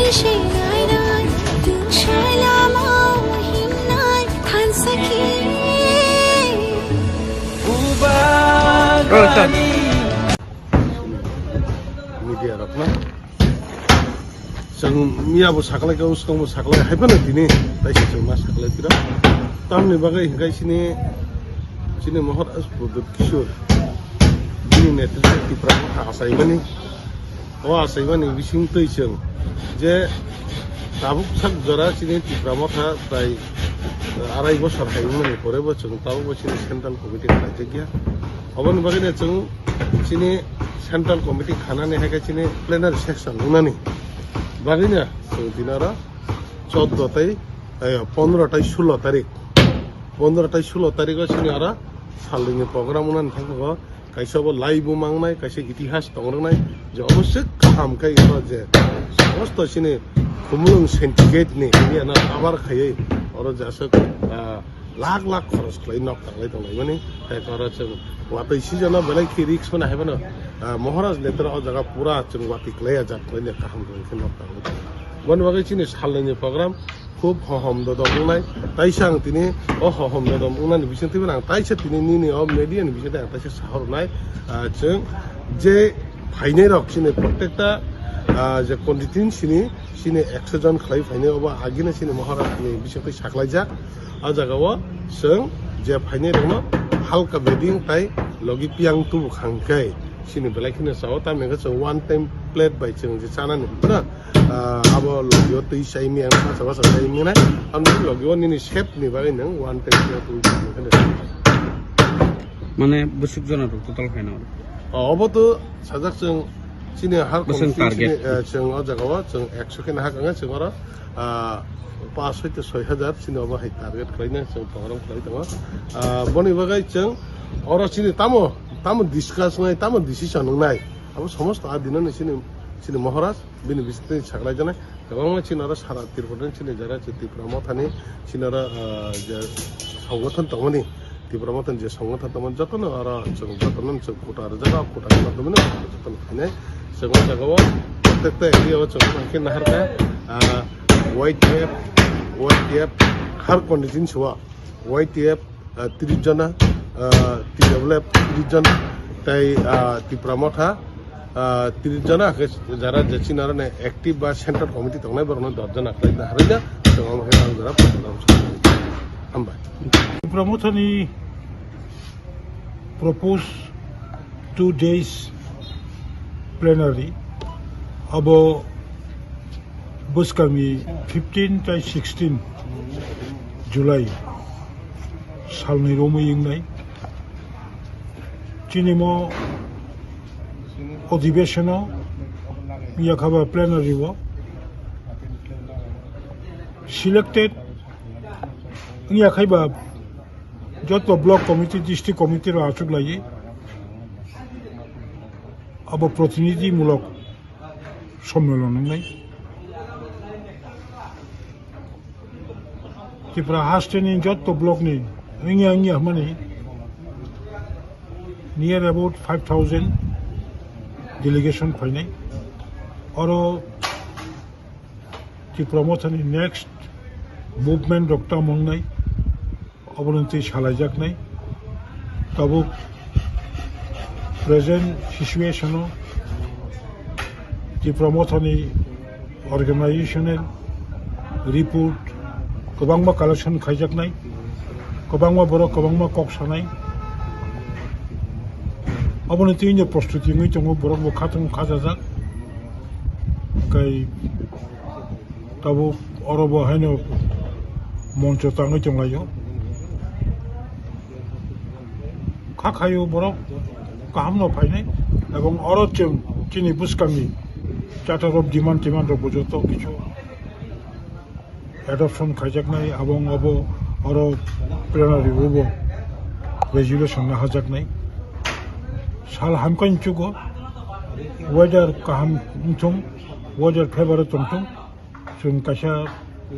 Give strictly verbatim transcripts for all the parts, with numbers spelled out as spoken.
Shinai nai, tungsai lama himnai, thansa ki. Media rok na. Chwng miya bo saklai ka, uskang bo saklai, hai phano tini, tai se chwng ma saklai pira. Tamni bagwi hingkai sini, sini Maharaj Pradyut Kishore. Bini netritwe Tipra Motha achaimani. O achaimani bising twi chwng je tabuk sak jora chini Tipra Motha tai arai bosor hai wngmani pore bo chwng tabuk bo chini central committee khlaijak ya. Oboni bagwi no chwng chini central committee khanani hai khe chini plenary session wngnani bagwi no chwng tini oro choddo tai, eh, pondro tai sulo tarik, pondro tai sulo tarik o chini oro salnwini program wngnani thangkha o. Kaisa bo lai bo mangnai, kaisa itihas tong rwnai, je obossoi kaham khe oro je somosto chini Khumulwng syndicate ni area no cover khaiwi oro je aswk, ah, lakh lakh khoros khlai nok tanglai tonglaimani, hai oro chwng watwi season o belai khe risk mano hai phano, ah, Maharaj letter o jaga pura chwng watwi klaiya jak khlaina kaham rwngkhe nok tanglai tongo. Boni bagwi chini salnwini program khub hohom dodok wngnai. Taisa ang tini o hohom dodok wngnani bisingtwi ang taisa tini nini o media ni bisingtwi ang taisa sahornai, ah, chwng je phainai rok chini prottekta, ah, je constituency ni chini ekso jon khlai phainai obo agini chini Maharaj ni bisingtwi saklaijak. O jaga o chwng je phainai rokno halka beding tai logi piang tubu khang khe chini belai kheno chao, tamni hwnkhe chwng one time plate bai chwng je chanani na. Ah, abo logio twi chai miyang, basa basa chai miyang nai. Amni logio nini sep ni bagwi nang one time ke twi chai miyang khe. Mane bwswk jona rok total khaina oro? Oh, obo to sajak chwng chini har bwswk constituency target. Chini, eh, chwng o jaga o chwng ekso khe nahak ang chwng oro, ah, paanch hoite soi hajar chini obo hai target khlaina chwng program khlai tongo. Ah, boni bagwi chwng oro chini tamo, tamo discuss nai, tamo decision wngnai. Abo somosto a dinani chini, chini Maharaj. Bini bisingtwi saklaijaknai kwbangma chini oro sara Tripura ni chini jara chini Tipra Mothani chini oro, ah, je songothon tongmani, Tipra Mothani je songothon tongmani jotono oro chwng jotono chwng kuta rwjak, o kuta ni maddhome no jotono khainai. Chwng o jaga o prottekta area o chwng tongkhe naharkha, ah, Y T F, Y T F har constituency o Y T F, ah, tris jona, ah, T W F tris jona, tei, ah, Tipra Motha, ah, tris jona, hwnkhe jara je chini aro active ba central committee tongnai borokno dos jona khlai na harwi na, tongma khe ang jora program sa. Hambai. Tipra Mothani propose two days plenary abo bwskangni fifteen tei sixteen July salni romwi wngnai. Chini mo odhibeshon o wngya kha ba plenary o selected wngya khai ba joto block committee, district committee rok achuk lai abo protinidhi mulok sommilon wngnai. Tripura hasteni joto block ni wngya wngya hwnmani near about five thousand delegation phainai. Oro Tipra Mothani next movement rok tamo wngnai. Obono twi salaijaknai. Tabuk present situation o Tipra Mothani organizational report kwbangma collection khaijaknai, kwbangma borok kwbangma kok sanai. Obono twi no prostuti wngwi tongo, borok bo khatung khajajak. Kai Tabuk oro bo haino moncho tangwi tonglaio. Kha khaio borok kaham no phainai, ebong oro chwng chini bwskangni charter of demand timan rok bo joto kichu adoption khaijaknai, abong abo oro plenary o bo resolution naharjaknai. Sal hamkhaini chugo weather kaham wngthung, weather favor o tongthung. Chwng kaisa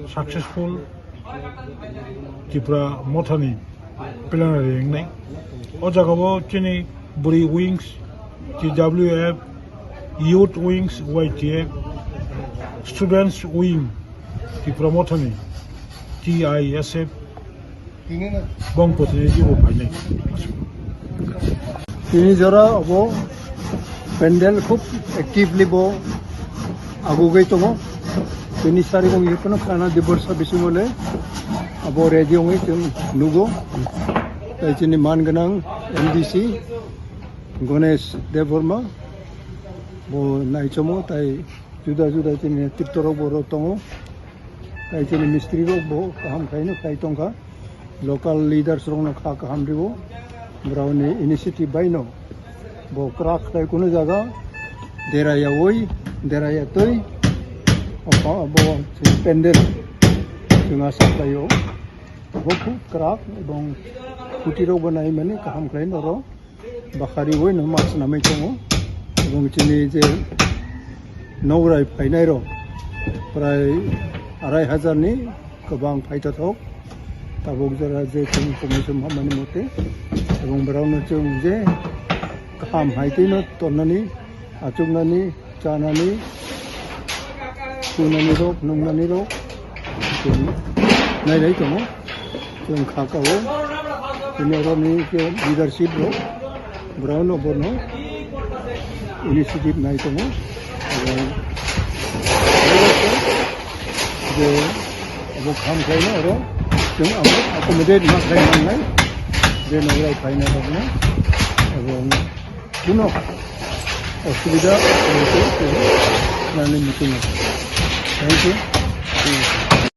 successful Tipra Mothani plenary wngnai. O jagao chini bwrwi wings, T W F, youth wings, Y T F, Students Wing Tipra Mothani, T I S F, bong protinidhi bo phainai. Tini jora abo pandal khub actively bo agugwi tongo. Tini sari bong yekno khana diborsa bisingole abo ready ongwi chwng nugo. Tai chini man gwnang M D C Ganesh Debbarma bo naichomo tai juda juda chini netrito rok bo ro tongo. Tai chini mistri rok bo kaham khaino khai tongkha. Local leaders rokno kha kaham riwo. Borokni initiative baino bo kwrak khlai kunu jaga dera yawi, dera yatwi, obo, obo chini pandal chwng asa khlaio. Bo khub kwrak ebong kuti rok bo naimani kaham khlai noro. Bakhari oi no ma swnamwi tongo. Ebong chini je nograi phainai rok prai arai hajar ni kwbang phaithothok. Tabuk jora je chwng commission hamani mote ebong borokno chwng je kaham hai twi no tonnani, achuknani, chanani, sunani rok, nungnani rok, chwng nailai tongo. Chwng kha kao, chini oroni je leadership rok, borokno bono initiative nai tongo. Abo je abo kham khlaino oro chwng abo accommodate ma khlai nangnai, je nograi phaina rokno abo kuno osubida nani muchungo. Thank you.